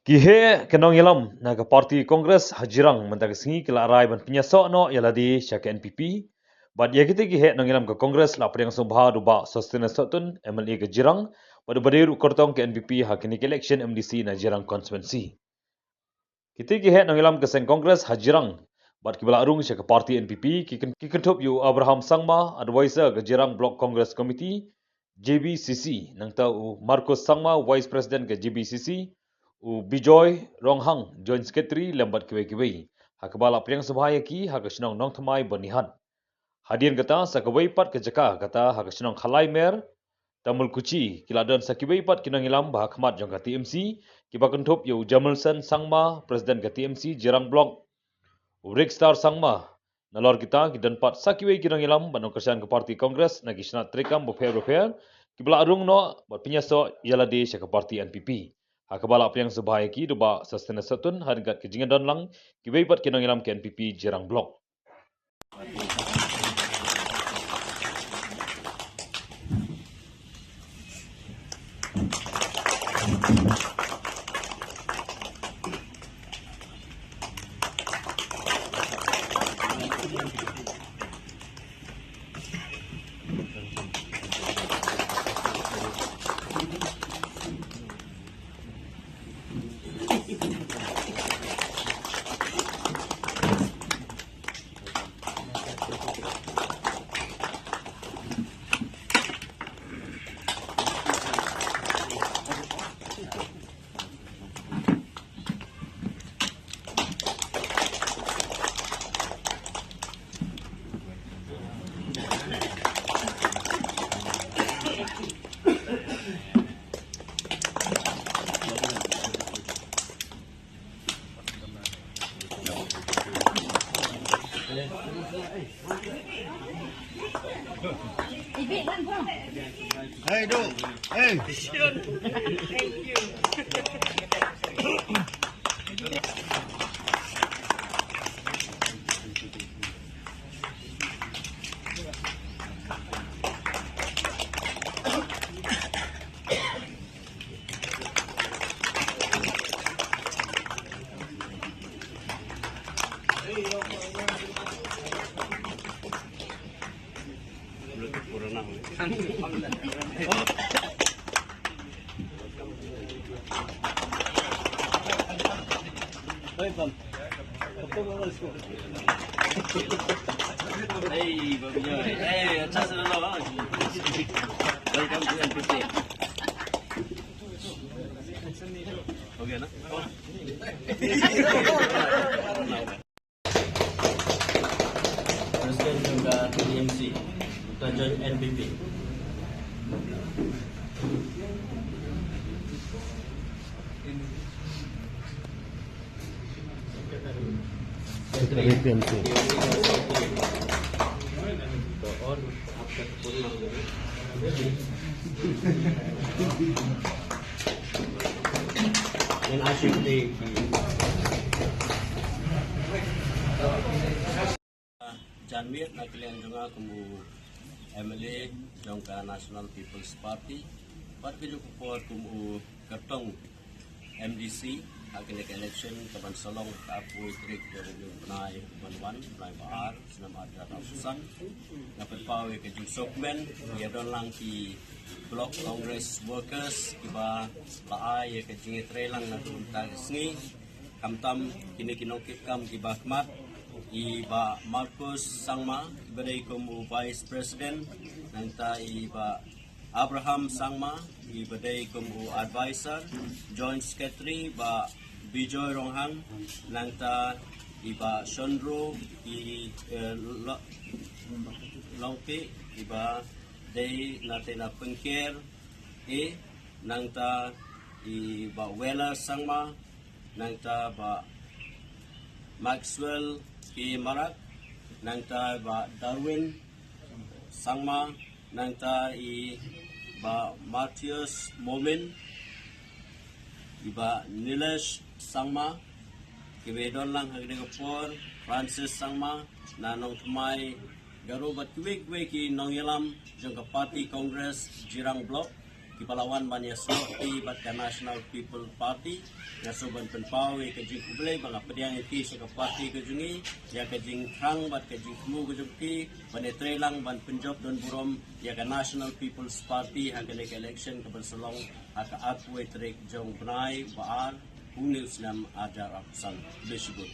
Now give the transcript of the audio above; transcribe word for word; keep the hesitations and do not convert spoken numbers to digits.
Ki heh ki nongïalam na ka party Congress ha Jirang mynta ka sngi ki la rai ban pynïasoh noh ïa lade sha ka N P P. Bad ïa kito ki heh nongïalam ka Congress la pdiang sngewbha da u Bah Sosthenes Sohtun, M L A ka Jirang, bad uba dei ruh kyrtong ka N P P ha kane ka election M D C na Jirang constituency. Kito ki heh nongïalam ka seng Congress ha Jirang bad kiba la rung sha ka party N P P ki kyn-, ki kynthup ïa u Abraham Sangma, advisor ka Jirang Block Congress Committee, J B C C, nangta u Marcus Sangma, vice president ka J B C C, u Bijoy Ronghang, joint secretary, lem bad kiwei kiwei. Ha kaba la pdiang sngewbha ïa ki ha ka shnong Nongthymmai Byrnihat. Hadien kata, sa kawei pat ka jaka, kata ha ka shnong Khalaimer, Tamulkuchi, ki la don sa kiwei pat ki nongïalam ba ha khmat jong ka T M C, kiba kynthup ïa u Jamelson Sangma, president ka T M C Jirang Block, u Rickstar Sangma, nalor kita ki don pat sa kiwei ki nongïalam ba nongkyrshan ka party Congress na ki shnat treikam bapher bapher, kiba la rung noh bad pynïasoh ïa lade sha ka party N P P. Ha kaba la pdiang sngewbha ïa ki da u Bah Sosthenes Sohtun, ha ryngkat ka jingdon lang kiwei pat ki nongïalam ka N P P Jirang Block. Hey, do. Hey. Hey, Babi Joy. Hey, अच्छा से लो, हाँ। Welcome to N P P. हो गया ना? President jong ka T M C, ka joint N P P. Secretary T M C. Ngan ask you to Jan miet na ka liang jong nga kum u M L A jong ka National People's Party, bad ka juh ka por kum u kyrtong M D C ha kane ka election kaban sa long ka arphew tarik jong u bnai ban wan, bnai ba ar, snem ar hajar arphew san. Nga pynpaw ïa ka jingsngewkmen ïa don lang ki Block Congress workers kiba la ai ïa ka jingïatreilang na ka bynta ka sngi. Khamtam kine ki nongkitkam kiba khmat, i Bah Marcus Sangma, iba dei kum u Vice President, nangta i Bah Abraham Sangma, iba dei kum u Advisor, Joint Secretary, Bah Bijoy Ronghang, nangta i Bah Chandru, i, eh, Lo-, Longki, iba dei na tei na Pengker, e, nangta i Bah Wela Sangma, nangta Bah Maxwell K Marak, nangta Bah Darwin Sangma, nangta i Bah Matthias Momin, i Bah Nilesh Sangma, kiba don lang ha kane ka por, Francis Sangma, na Nongthymmai Garo bad kiwei kiwei ki nongïalam jong ka party Congress Jirang Block. kiba la wan ban ïasnoh bad ka National People Party. Nga sngewbha ban pynpaw ïa ka jingkhublei ba nga pdiang ïa ki sha ka party ka jong ngi, ïa ka jingthrang bad ka jingthmu ka jong ki ban ïatreilang ban pynjop don burom ïa ka National People's Party ha kane ka election kaban sa long ha ka arphew tarik jong u bnai ba ar, hynñiew snem arhajar arphew san. Khublei shibun.